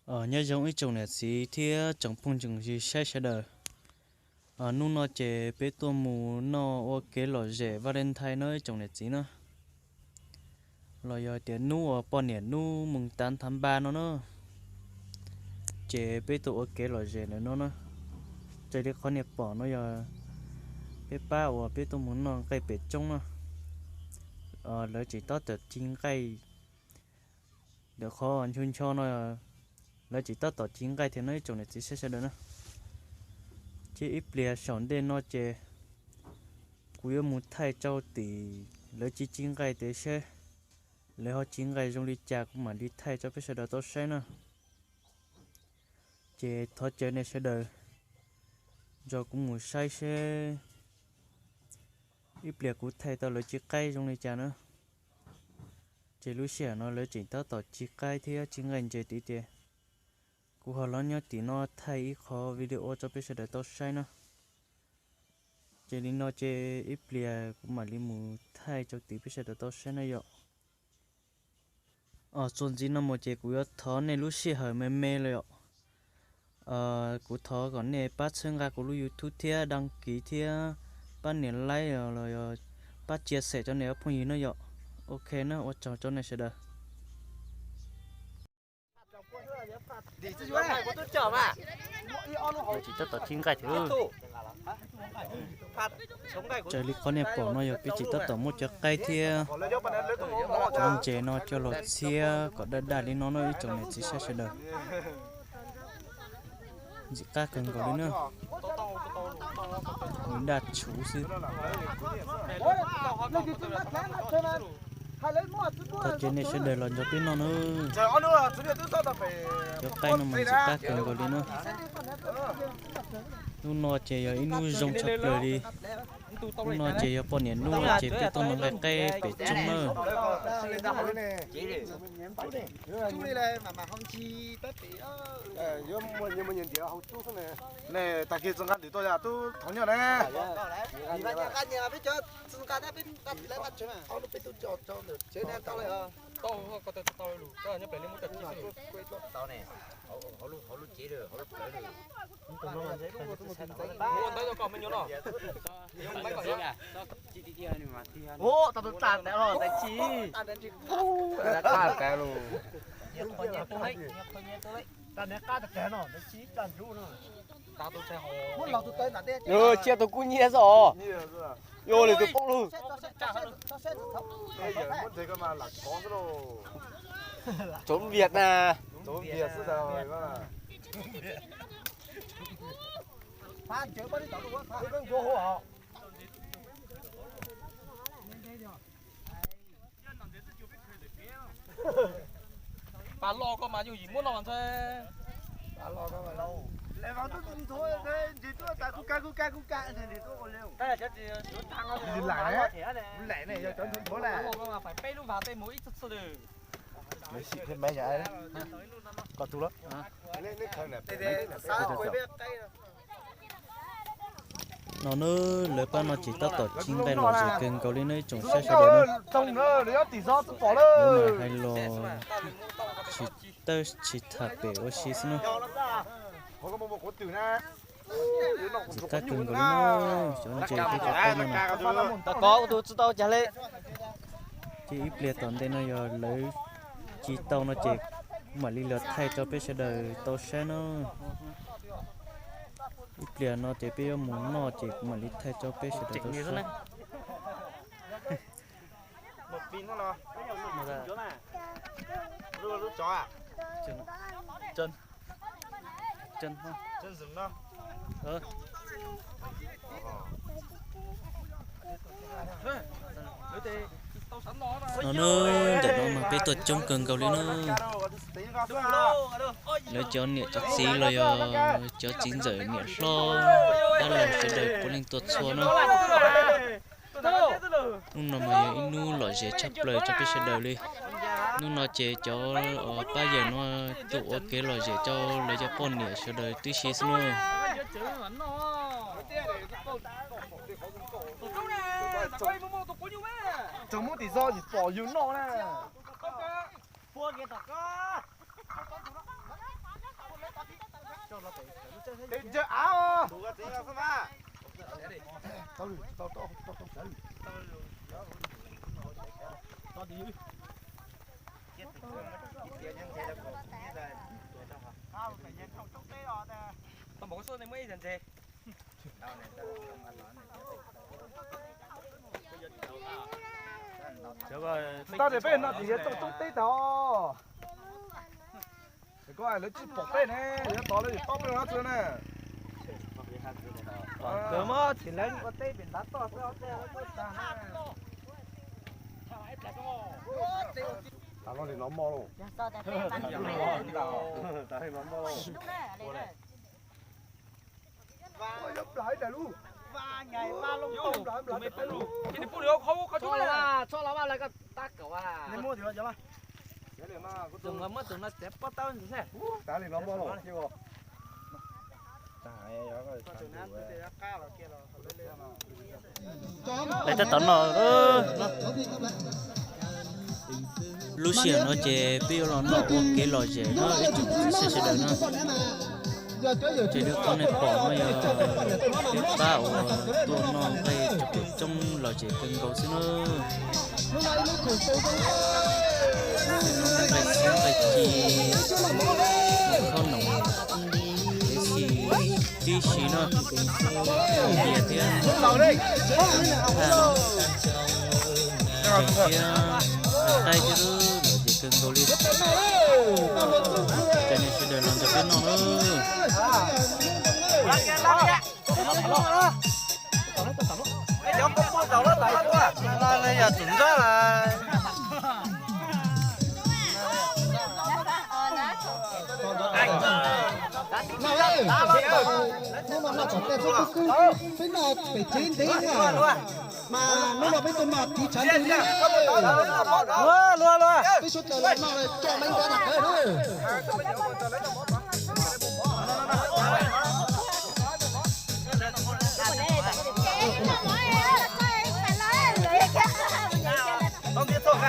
Nyob zoo ib tsoom niam txiv thiab tsoom phooj ywg saib sawv daws. Hnub no ces peb tuaj mus noj ua kev lom zem Valentine no ib tsoom niam txiv na. Los yog tias hnub uas poj niam hnub moos tav thav npa no na, ces peb tuaj ua kev lom zem ntawm no na. Raws li qhov nej pom no yog peb pab uas peb tuaj mus noj nqaij pem roob na. Lawv tseem tab tom ci nqaij ntawm qhov ncho ncho no, lawv tseem tab tom ci nqaij thiab no ib tsoom niam txiv saib sawv daws na. Thiab ib pliag saum ntej no ces kuv yuav mus thaij rau tim lawv ci ci nqaij tias seb lawv ho ci nqaij zoo li cas kuv mam li thaij rau peb sawv daws tau saib na. Ces thov caw nej sawv daws nrog kuv mus saib seb ib pliag kuv thaij tau lawv ci qaib zoo li cas na. Ces lub sij hawm no lawv tseem tab tom ci qaib thiab ci nqaij ntses tid ces kuv ho los nyob tim no thaij ib qho video rau peb sawv daws tau saib na. Ces li no ces ib pliag kuv mam li mus thaij rau tim peb sawv daws tau saib na yom. Txuas ntxiv no mus ces kuv yuav thov nej lub sij hawm me me los yom. Kuv thov kom nej pab txhawb nqa kuv lub YouTube thiab đăng ký thiab pab nias like los yog pab chia sẻ rau nej ob phooj ywg na yom. Ok na, ua tsaug rau nej sawv daws. Peb tseem tab tom ci nqaij thiab. Raws li qhov nej pom no yog peb tseem tab tom muab cov qaib thiab cov ntses no coj los txhiab kom daj daj li no no ib tsoom niam txiv saib sawv daws. Ntxim qab kawg nkaus li na. Nws daj tshuv xwb. Thov caw nej sawv daws los nrog peb noj na. Cov qaib no mas ntxim qab kawg nkaus li na. Hnub no ces yog ib hnub zoo tshaj plaws li. Hnub no ces yog poj niam hnub ces peb tuaj noj nqaij qaib pem roob na. Nej tag kis txoj nqa ntws tuaj yog tub thov nyob ne. Ua ntawd rau kom me nyuam no. Ua, tau tus tag tes los tes tsis. Qab tes los. Tag tes qab tes no tes tsis tag nrub no. Tsiab tus kub nyiab xwb os. Yuav li tus poob lug. Tsoom vias na. Pas los koj mas yooj yim muab no mas ntxhe. Lawv sim peb maiv yom, koj tu lawm. No na, lawv pab no ces tab tom ci nqaij lom zem kawg nkaus li na ib tsoom saib sawv daws na. Lawv mas hais los tsis tawj tsis tham pem ua si xwb na. Ntxim qab kawg nkaus li na, cov ntses thiab cov qaib no na. Ces ib pliag tom ntej no yog lawv ci tau no ces kuv mam li los thaij rau peb sawv daws tau saib na. Ib pliag no ces peb yuav mus noj ces kuv mam li thaij rau peb sawv daws tau saib. No na, ntawm no mas peb tuaj coob kawg nkaus li na. Lawv cov niam cov txiv los yog cov txiv ntxawm niam hlob, dab laug sawv daws puav leej tuaj txhua na. Hnub no mas yog ib hnub lom zem tshaj plaws rau peb sawv daws li. Hnub no ces cov pab yawg no tuaj ua kev lom zem rau lawv cov poj niam sawv daws tib si xwb na. Tsoom muab tim zos pom yus noj na. Tau tias peb no ces yog tau toob teb tag. Koj lawv tsis pom peb ne, yog tod lawv yuav tau peb no txog na. Kawg mas tsis lawv ua teb pem ntav toj xwb. Tas los li no mog lauj. Tas li no mog lauj. Txhob los mas lawv koj tab kaum a. Muab tus no txiav pob tawb ntxiv xwb. Tas li no mog lauj. Lawv tab tom noj. Lub sij hawm no ces peb yuav los noj ua kev lom zem no ib tsoom niam txiv sawv daws no. Ces li qhov nej pom no yog peb pab uas tuaj noj nqaij tsob qus coob lom zem kawg nkaus xwb na. Nqaij xiab nqaij ci, nqaij khob noom, tib si, tib si no, npias thiab, thiab qaib thiab lom zem kawg nkaus li. Cov niam sawv daws los nrog peb noj na. Yog tus nrog lawm. Peb noj pem tsev ntev mas hnub no peb tuaj noj tiv tshav ntuj ne. Peb suav dlawg los noj coj Maiv Npab tag kawg na. Lom zem kawg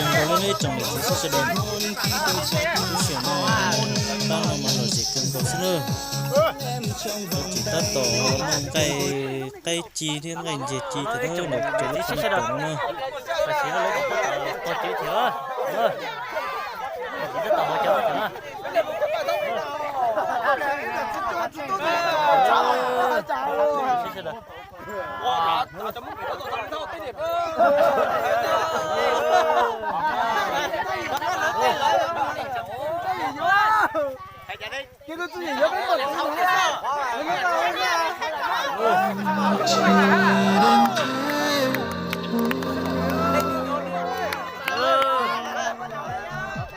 nkaus li ib tsoom niam txiv sawv daws. Lub sij hawm no pab no mas lom zem kawg nkaus xwb na. Tseem tab tom noj nqaij qaib ci thiab nqaij ntses ci thiab na, cov niam txiv sawv daws no. Lom zem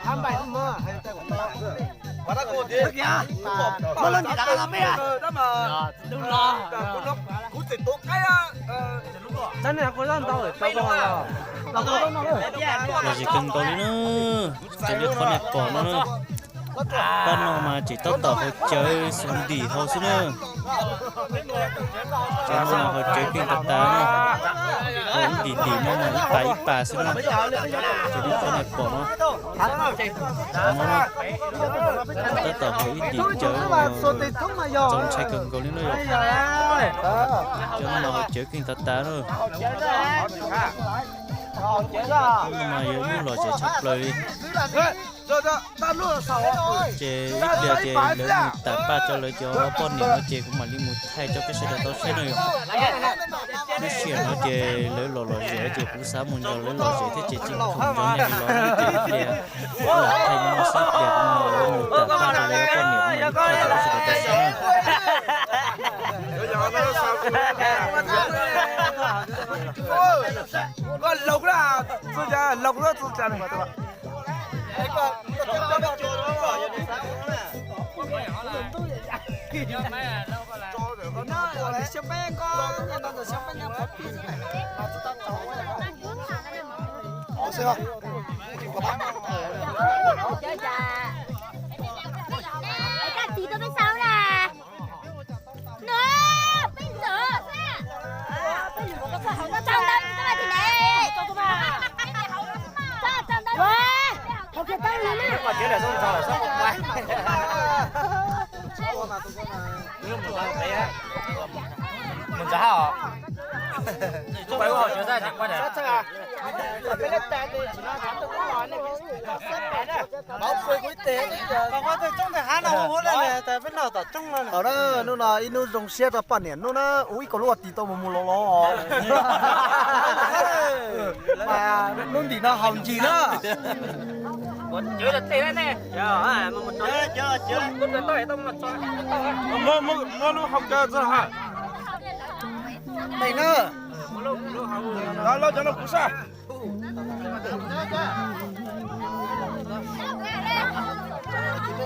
kawg nkaus li na. Raws li qhov nej pom no na, pab no mas tseem tab tom haus cawv xov ntim hauv xwb na. Cov no mas haus cawv keej tas tas na. Haus ib ntim ntim no mas ib pas ib pas xwb na. Raws li qhov nej pom no, tab tom haus ib ntim cawv, txaus ntshai kawg nkaus li na yom. Cov no mas haus cawv keej tas tas na. Hnub no mas yog ib hnub lom zem tshaj plaws li. Ces ib pliag ces lawv mus tawm paj rau lawv cov poj niam no ces kuv mam li mus thaij rau peb sawv daws tau saib no yom. Lub sij hawm no ces lawv los lom zem ces kuv xav mus nrog lawv lom zem thiab ces tsis khoom nrog nej los ces ib pliag lam thaij no sab pliag kuv mam li mus tawm paj rau lawv cov poj niam kuv mam li thaij rau peb sawv daws tau saib na. Ej, koj txiv tuaj peb saud na. No, peb ntxawm. Tau ntawd koj vas thiv ne. Tau ntawd. Mus ntxov os. Hnub no ib hnub zoo siab rau poj niam hnub na, ua ib kaum lub ua tis tau mus mus los los. Mas hnub ntim no haus ncig na. Muab lub hau kaw txog ha. Tes na. Los cov no kuv saj. Muab tsaim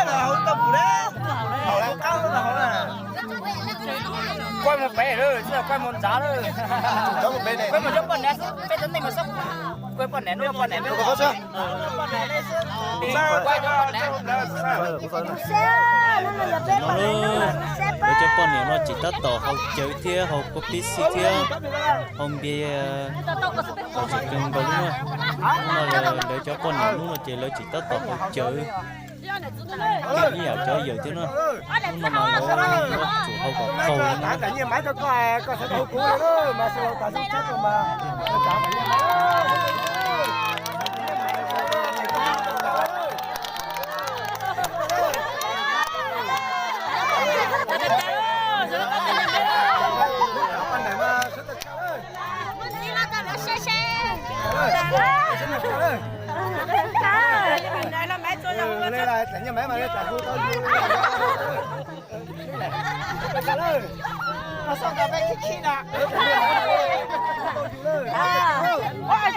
hlais. Kuaj mus pem lawm, kuaj mus ntxav lawm. Kuaj mus cov poj niam xwb, peb cov neeg mas xwb. Kuaj poj niam, kuaj poj niam. Lawv cov poj niam no tseem tab tom haus cawv thiab haus kua pib xij thiab haus npias kom tseem kawg nkaus li na. Hnub no lawv cov poj niam hnub no ces lawv tseem tab tom haus cawv, cawv ib yam cov yawm thiab na. Hnub no mas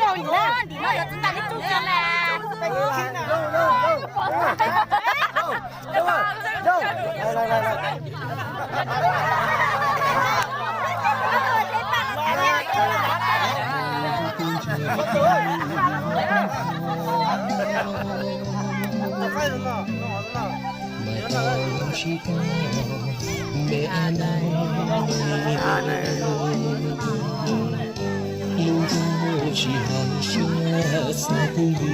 lawv yuav tsum haus kom qaug li na.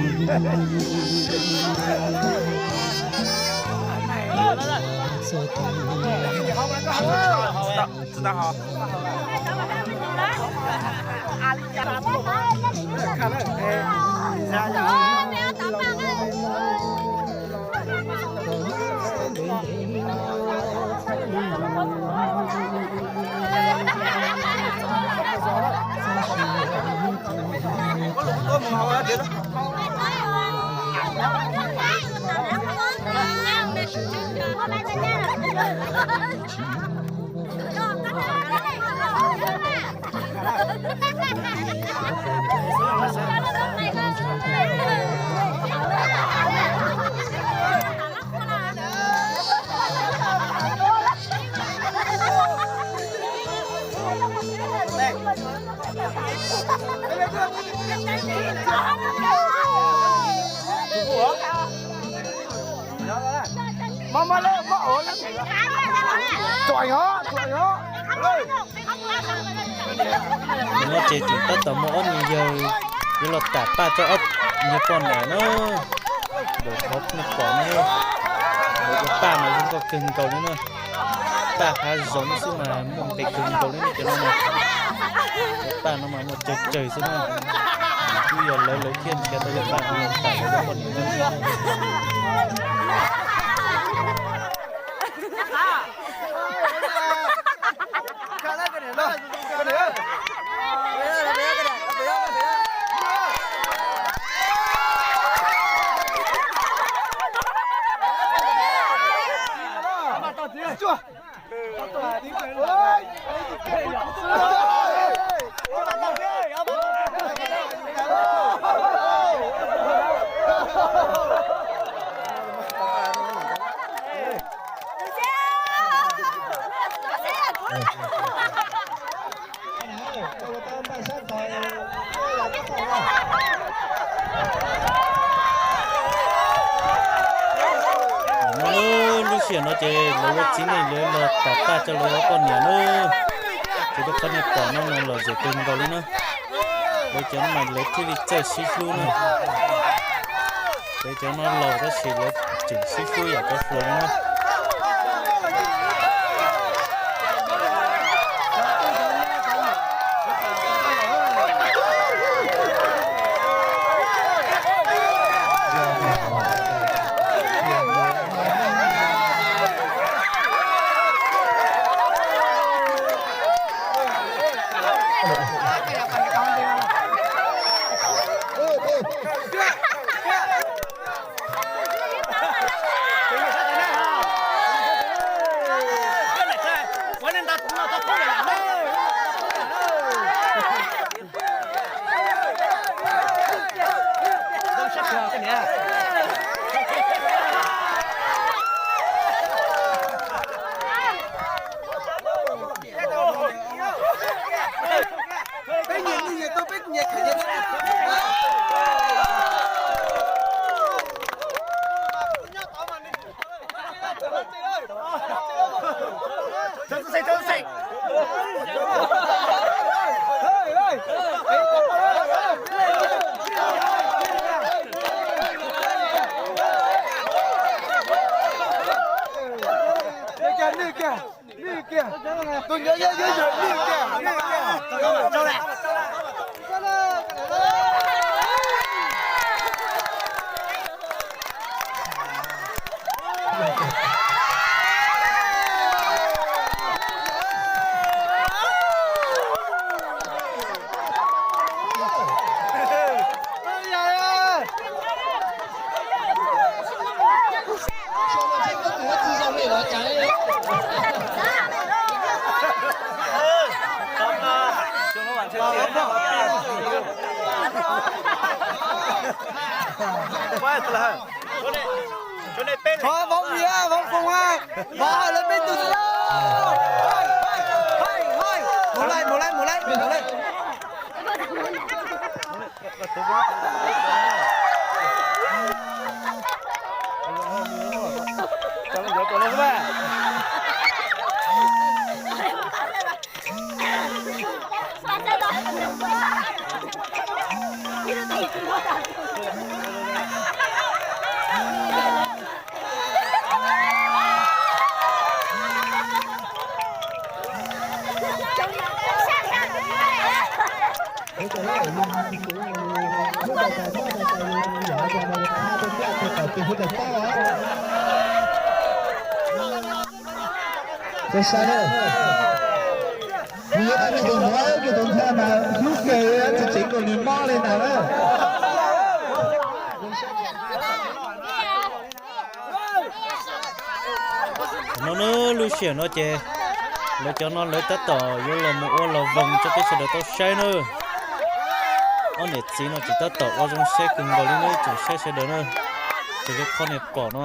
Nyob ces tseem tab tom muaj ob niag yawg yuav los tam paj rau ob niag poj niam na. Ntawm qhov nej pom no, lawv cov paj mas zoo nkauj kawg nkaus li na. Paj hav zoov xwb mas muaj nqis kawg nkaus li na cov no. Cov paj no mas muaj tsawg tsawg xwb na. Twb yog lawv lawv thiaj nrhiav tau cov paj no los tam lawv cov poj niam na. Lub sij hawm no ces lawv lub txiv neej lawv los tom paj rau lawv ob poj niam na. Ces lub qhov nej pom no mas lom zem kawg nkaus li na. Lawv cov no mas lawv thiaj li txawj sib hlub na. Lawv cov no laus tab sis lawv tseem sib hlub yam cov hluas li na. Thov voob Liab, voob Foom, voob hawm lawv peb tug xwb lauj. Mus lawm, mus lawm, mus lawm, mus lawm. Sai sai na. Nws yuav tau nws tus muam nws tus ntxhais mas hlub kawg tsis tseev nkaus nws mob li ntag na. No na, lub sij hawm no ces lawv cov no lawv tab tom yuav los mus ua los voos rau peb sawv daws tau saib na. Ob niam txiv no tseem tab tom ua zoo siab kawg nkaus li na, tsoom saib sawv daws na. Ces lub qhov nej pom no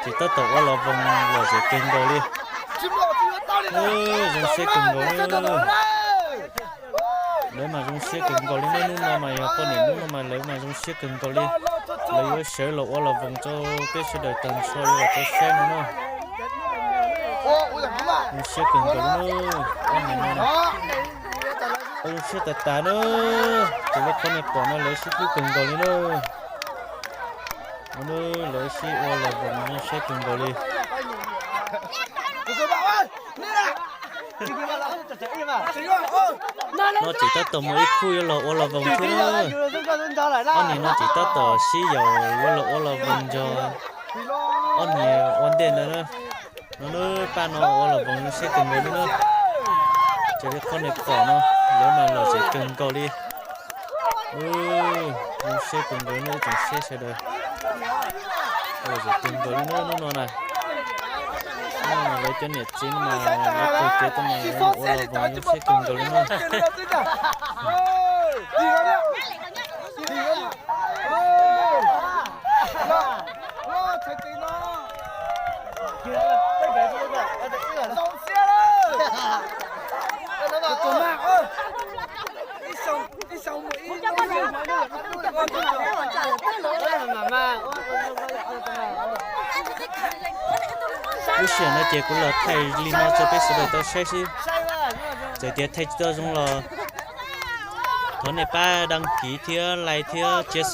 tseem tab tom ua los voos lom zem kawg nkaus li. Zoo siab kawg nkaus li. Lawv mas zoo siab kawg nkaus li, hnub no mas yog poj niam hnub no mas lawv mas zoo siab kawg nkaus li. Lawv yuav sawv los ua los voos rau peb sawv daws tag nrho yuav los tau saib no na. Zoo siab kawg nkaus li na. Ob niam no zoo siab tas tas na. Raws li qhov nej pom no lawv sib hlub kawg nkaus li na. Lawv sib ua los voos zoo siab kawg nkaus li. No tseem tab tom mus ib khub yuav los ua los voos thiab na. Ob niam no tseem tab tom sib yaum yuav los ua los voos nrog ob niam ua ntej ntawd na. No na, pab no ua los voos zoo siab kawg nkaus li na. Raws li qhov nej pom no, lawv mas lom zem kawg nkaus li. Zoo siab kawg nkaus li na, ib tsoom saib sawv daws. Lom zem kawg nkaus li na hnub no na. Hnub no lawv cov niam txiv no mas lawv qhov kev tuaj mas lawv ua los voos zoo siab kawg nkaus li na. Lub sij hawm no ces kuv los thaij li no rau peb sawv daws tau saib xwb. Txawm tias thaij tsis tau zoo los thov nej pab đăng ký thiab like thiab chia sẻ.